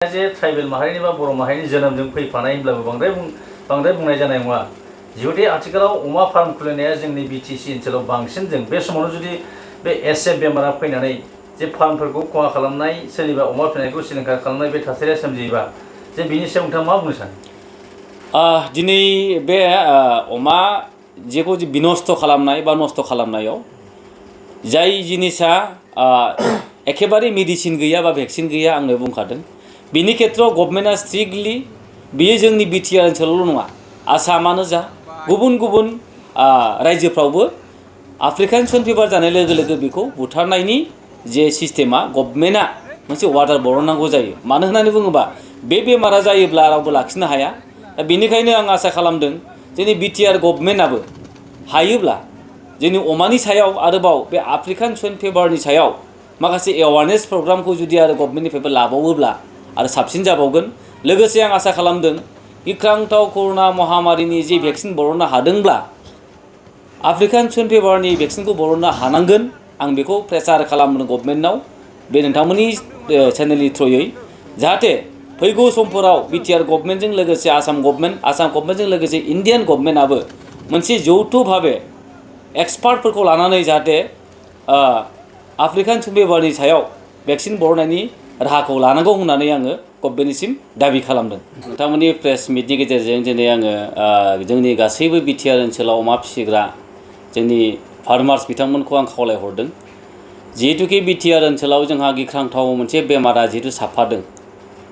जे ट्राइबेल माहारिनि बा बर' माहारिनि जोनोमजों फैफानाय होनब्लाबो बांद्राय बुंनाय जानाय नङा। जिहुथे आथिखालाव अमा फार्म खुलिनाया जोंनि बिटिसि ओनसोलाव बांसिन जों बे समावनो जुदि बे एसएफ बेमारा फैनानै जे फार्मफोरखौ खहा खालामनाय सोरनिबा अमा फिनायखौ सिलिंखार खालामनाय बे थासारिया सोमजियोबा जे बिनि सायाव नोंथाङा मा बुंनो सानो? दिनै बे अमा जेखौ बिनस्थ' खालामनाय बा नस्थ' खालामनायाव जाय जिनिसा एखेबारे मेडिसिन गैया बा भेक्सिन गैया आंनो बुंखादों। बिनि खेथ्रआव गभर्नमेन्टआ स्ट्रिक्टलि बियो जोंनि बिटिआर ओनसोलावल' नङा, आसामानो जा गुबुन गुबुन रायजोफ्रावबो आफ्रिकान स्वाइन फिभार जानाय लोगो लोगो बेखौ बुथारनायनि जे सिस्टेमा गभर्नमेन्टआ मोनसे अर्डार बरननांगौ जायो। मानो होननानै बुङोबा बे बेमारा जायोब्ला रावबो लाखिनो हाया। दा बेनिखायनो आं आसा खालामदों जोंनि बिटिआर गभर्नमेन्टआबो हायोब्ला जोंनि अमानि सायाव आरोबाव बे आफ्रिकान स्वाइन फिभारनि सायाव माखासे एवारनेस प्रग्रामखौ जुदि आरो गभर्नमेन्टनिफ्रायबो लाबावोब्ला आरो साबसिन जाबावगोन। लोगोसे आं आसा खालामदों गिख्रांथाव कर'ना महामारिनि जे भेक्सिन बरननो हादोंब्ला आफ्रिकान स्वाइन फिभारनि भेक्सिनखौ बरननो हानांगोन। आं बेखौ प्रेसार खालामनो गभर्नमेन्टनाव बे नोंथांमोननि चेनेलनि थ्रुयै, जाहाथे फैगौ समफोराव बिटिआर गभर्नमेन्टजों लोगोसे आसाम गभर्नमेन्टजों लोगोसे इन्डियान गभर्नमेन्टआबो मोनसे जौथ' भाबे एक्सपार्टफोरखौ लानानै जाहाथे आफ्रिकान स्वाइन फिभारनि सायाव भेक्सिन बरननायनि राहाखौ लानांगौ होननानै आङो गभर्नमेन्टनिसिम दाबि खालामदों। नोंथांमोननि प्रेस मिटनि गेजेरजों दिनै आङो जोंनि गासैबो बिटिआर ओनसोलाव अमा फिसिग्रा जोंनि फार्मार्स बिथांमोनखौ आं खावलायहरदों, जिहेतुकि बिटिआर ओनसोलाव जोंहा गिख्रांथाव मोनसे बेमारा जिहेतु साबफादों,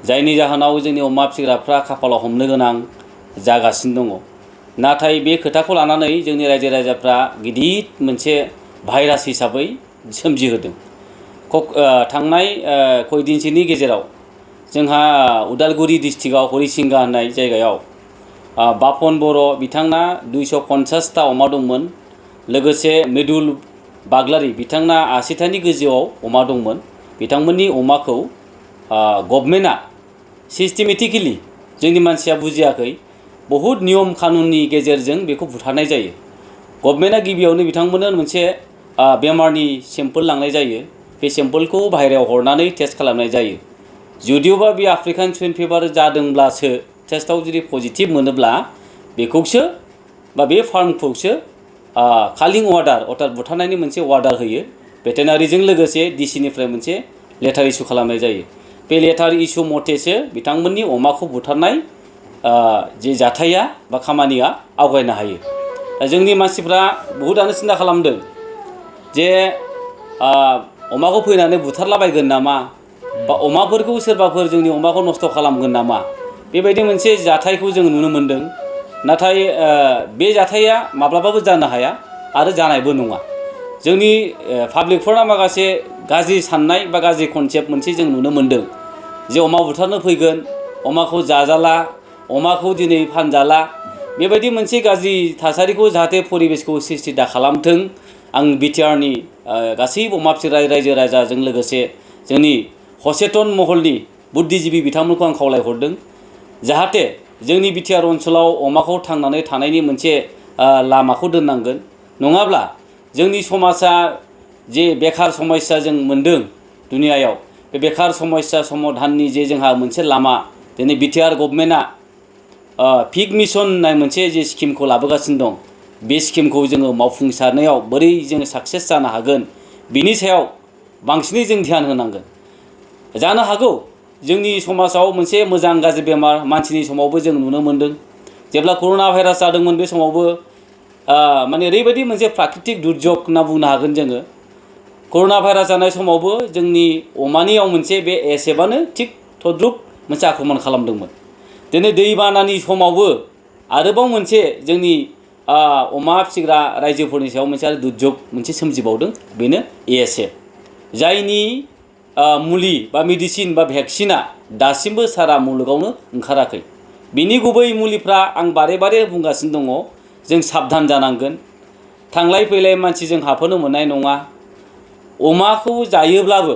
जायनि जाहोनाव जोंनि अमा फिसिग्राफ्रा खाफालाव हमनो गोनां जागासिनो दङ। नाथाय बे खोथाखौ लानानै जोंनि रायजो राजाफ्रा गिदिर मोनसे भाइरास हिसाबै सोमजिहोदों। थांनाय खयदिनसोनि गेजेराव जोंहा उदालगुरि डिस्ट्रिक्टआव हरिसिंगा होननाय जायगायाव बापन बर' बिथांना 250टा अमा दंमोन। लोगोसे मृदुल बाग्लारि बिथांना 80टानि गोजौआव अमा दंमोन। बिथांमोननि अमाखौ गभर्नमेन्टआ सिस्टेमेटिकेलि जोंनि मानसिया बुजियाखै, बहुद नियम कानुननि गेजेरजों बेखौ बुथारनाय जायो। गभर्नमेन्टआ गिबियावनो बिथांमोननो मोनसे बेमारनि सेम्पोल लांनाय जायो। बे सेम्पोलखौ बाहेरायाव हरनानै टेस्ट खालामनाय जायो। जुदिअबा बे आफ्रिकान स्वाइन फिभार जादोंब्लासो टेस्टआव जुदि पजिटिभ मोनोब्ला बेखौसो बा बे फार्मखौसो कालिं अर्डार बुथारनायनि मोनसे अर्डार होयो। भेटेनारिजों लोगोसे डिसिनिफ्राय मोनसे लेटार इस्यु खालामनाय जायो। बे लेटार इस्यु मथेसो बिथांमोननि अमाखौ बुथारनाय जे जाथाया बा खामानिया आवगायनो हायो। जोंनि मानसिफ्रा बहुतानो सिन्था खालामदों जे अमाखौ फैनानै बुथारलाबायगोन नामा, बा अमाफोरखौ सोरबाफोर जोंनि अमाखौ नस्थ' खालामगोन नामा, बेबायदि मोनसे जाथायखौ जों नुनो मोन्दों। नाथाय बे जाथाया माब्लाबाबो जानो हाया आरो जानायबो नङा। जोंनि पाब्लिकफोरना माखासे गाज्रि साननाय बा गाज्रि कनसेप्ट मोनसे जों नुनो मोन्दों जे अमा बुथारनो फैगोन, अमाखौ जाजाला, अमाखौ दिनै फानजाला, बेबायदि मोनसे गाज्रि थासारिखौ जाहाथे परिबेसखौ सृष्टि दा खालामथों। आं बिटिआरनि गासैबो अमा फिसिग्रा रायजो राजाजों लोगोसे जोंनि सचेतन महलनि बुद्धिजिबि बिथांमोनखौ आं खावलायहरदों, जाहाथे जोंनि बिटिआर ओनसोलाव अमाखौ थांनानै थानायनि मोनसे लामाखौ दोननांगोन। नङाब्ला जोंनि समाजा जे बेखार समस्या जों मोन्दों दुनियायाव, बे बेखार समस्या समाधाननि जे जोंहा मोनसे लामा दिनै बिटिआर गभर्नमेन्टआ पिग मिशन होननाय मोनसे जे स्किमखौ लाबोगासिनो दं, बे स्किमखौ जोङो मावफुंसारनायाव बोरै जोङो साक्सेस जानो हागोन बिनि सायाव बांसिनै जों ध्यान होनांगोन। जानो हागौ जोंनि समाजाव मोनसे मोजां गाज्रि बेमार मानसिनि समावबो जों नुनो मोन्दों। जेब्ला कर'ना भाइरास जादोंमोन बे समावबो माने ओरैबायदि मोनसे प्राकृतिक दुर्जग होनना बुंनो हागोन जोङो। कर'ना भाइरास जानाय समावबो जोंनि अमानियाव मोनसे बे एसएफआनो थिग तद्रुप मोनसे आक्रमण खालामदोंमोन। दिनै दैबानानि समावबो आरोबाव मोनसे जोंनि अमा फिसिग्रा रायजोफोरनि सायाव मोनसे आरो दुर्जग मोनसे सोमजिबावदों, बेनो एएसएफ, जायनि मुलि बा मेडिसिन बा भेक्सिना दासिमबो सारा मुलुगावनो ओंखाराखै। बिनि गुबै मुलिफ्रा आं बारे बारे बुंगासिनो दङ, जों साबधान जानांगोन। थांलाय फैलाय मानसि जों हाबहोनो मोननाय नङा। अमाखौ जायोब्लाबो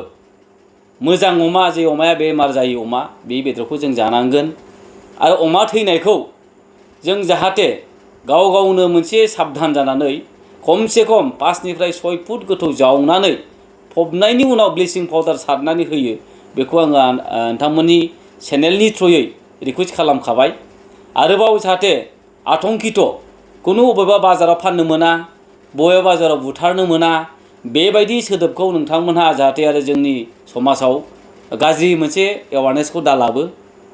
मोजां अमा, जे अमाया बेमार जायो अमा, बे बेदरखौ जों जानांगोन। आरो अमा थैनायखौ जों जाहाथे गाव गावनो मोनसे साबधान जानानै खमसे खम 5निफ्राय 6 फुट गोथौ जावनानै फबनायनि उनाव ब्लिचिं पाउडार सारनानै होयो। बेखौ आङो नोंथांमोननि चेनेलनि थ्रुयै रिकुवेस्ट खालामखाबाय आरोबाव जाहाथे आतंकित कुनु बबेबा बाजाराव फाननो मोना बबेबा बाजाराव बुथारनो मोना बेबायदि सोदोबखौ नोंथांमोनहा जाहाथे आरो जोंनि समाजाव गाज्रि मोनसे एवारनेसखौ दालाबो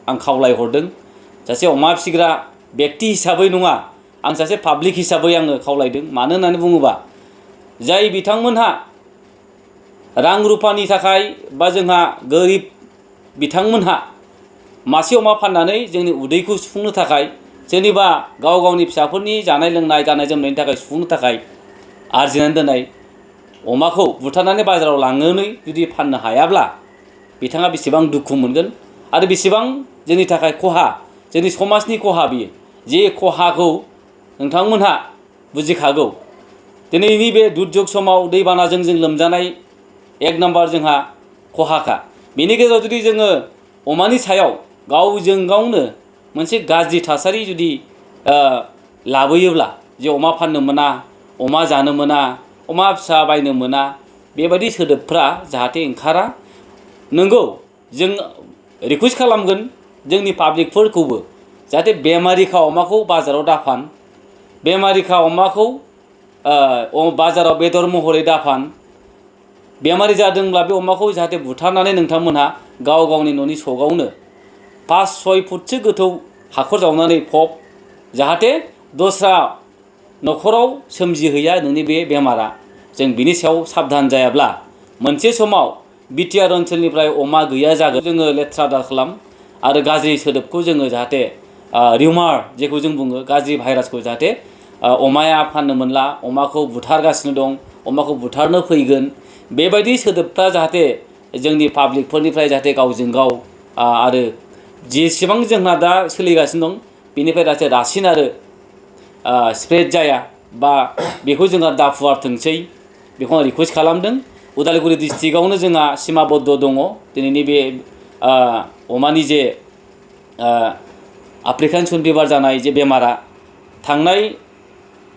आं खावलायहरदों सासे अमा फिसिग्रा व्यक्ति हिसाबै नङा आं सासे पाब्लिक हिसाबै आङो खावलायदों मानो होननानै बुङोबा जाय बिथांमोनहा रां रुफानि थाखाय बा जोंहा गोरिब बिथांमोनहा मासे अमा फाननानै जोंनि उदैखौ सुफुंनो थाखाय सोरनिबा गाव गावनि फिसाफोरनि जानाय लोंनाय गाननाय जोमनायनि थाखाय सुफुंनो थाखाय आरजिनानै दोननाय अमाखौ बुथारनानै बाजाराव लांनानै जुदि फाननो हायाब्ला बिथाङा बेसेबां दुखु मोनगोन आरो बेसेबां जोंनि थाखाय खहा जोंनि समाजनि खहा बियो जे खहाखौ नोंथांमोनहा बुजिखागौ दिनैनि बे दुर्योग समाव दैबानाजों जों लोमजानाय एक नम्बर जोंहा खहाखा बेनि गेजेराव जुदि जोङो अमानि सायाव गावजों गावनो मोनसे गाज्रि थासारि जुदि लाबोयोब्ला जे अमा फाननो मोना अमा जानो मोना अमा फिसा बायनो मोना बेबायदि सोदोबफ्रा जाहाथे ओंखारा नंगौ जों रिकुवेस्ट खालामगोन जोंनि पाब्लिकफोरखौबो जाहाथे बेमारिखा अमाखौ बाजाराव दाफान बेमारिखा अमाखौ बाजाराव बेदर महरै दाफान बेमारि जादोंब्ला बे अमाखौ जाहाथे बुथारनानै नोंथांमोनहा गाव गावनि न'नि सकआवनो 5-6 फुटसो गोथौ हाखर जावनानै फब जाहाथे दस्रा न'खराव सोमजिहैया नोंनि बे बेमारा जों बिनि सायाव साबधान जायाब्ला मोनसे समाव बिटिआर ओनसोलनिफ्राय अमा गैया जागोन जोङो लेथ्रा दाखालाम आरो गाज्रि सोदोबखौ जोङो जाहाथे रिउमार जेखौ जों बुङो गाज्रि भाइरासखौ जाहाथे अमाया फाननो मोनला अमाखौ बुथारगासिनो दं अमाखौ बुथारनो फैगोन बेबायदि सोदोबफ्रा जाहाथे जोंनि पाब्लिकफोरनिफ्राय जाहाथे गावजों गाव आरो जेसेबां जोंहा दा सोलिगासिनो दं बेनिफ्राय जाहाथे रासिन आरो स्प्रेड जाया बा बेखौ जोंहा दाफुवारथोंसै बेखौ आं रिकुवेस्ट खालामदों उदालगुरि डिस्ट्रिक्टआवनो जोंहा सिमाबद्ध दङ दिनैनि बे अमानि जे आफ्रिकान सुनबिबार जानाय जे बेमारा थांनाय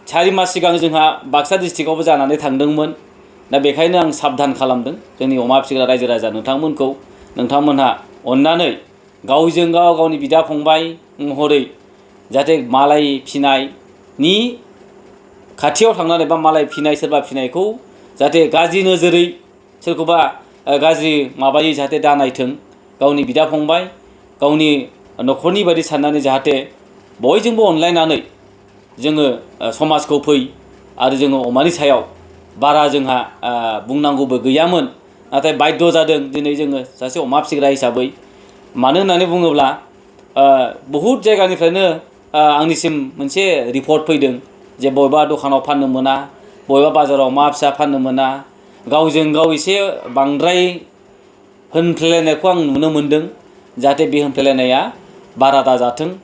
4 मास सिगां जोंहा बाक्सा डिस्ट्रिक्टआवबो जानानै थांदोंमोन दा बेखायनो आं साबधान खालामदों जोंनि अमा फिसिग्रा रायजो राजा नोंथांमोनखौ नोंथांमोनहा अननानै गावजों गाव गावनि बिदा फंबाय महरै जाहाथे मालाय फिनायनि खाथियाव थांनानै बा मालाय फिनाय सोरबा फिनायखौ जाहाथे गाज्रि नोजोरै सोरखौबा गाज्रि माबायै जाहाथे दानायथों गावनि बिदा फंबाय गावनि न'खरनि बायदि साननानै जाहाथे बयजोंबो अनलायनानै जोङो समाजखौ फै आरो जोङो अमानि सायाव बारा जोंहा बुंनांगौबो गैयामोन नाथाय बाध्य जादों दिनै जोङो सासे अमा फिसिग्रा हिसाबै मानो होननानै बुङोब्ला बहुद जायगानिफ्रायनो आंनिसिम मोनसे रिपर्ट फैदों जे बबेबा दखानाव फाननो मोना बबेबा बाजाराव अमा फिसा फाननो मोना गावजों गाव एसे बांद्राय होनफ्लेलायनायखौ आं नुनो मोनदों जाहाथे बे होनफ्लेलायनाया बारा दाजाथों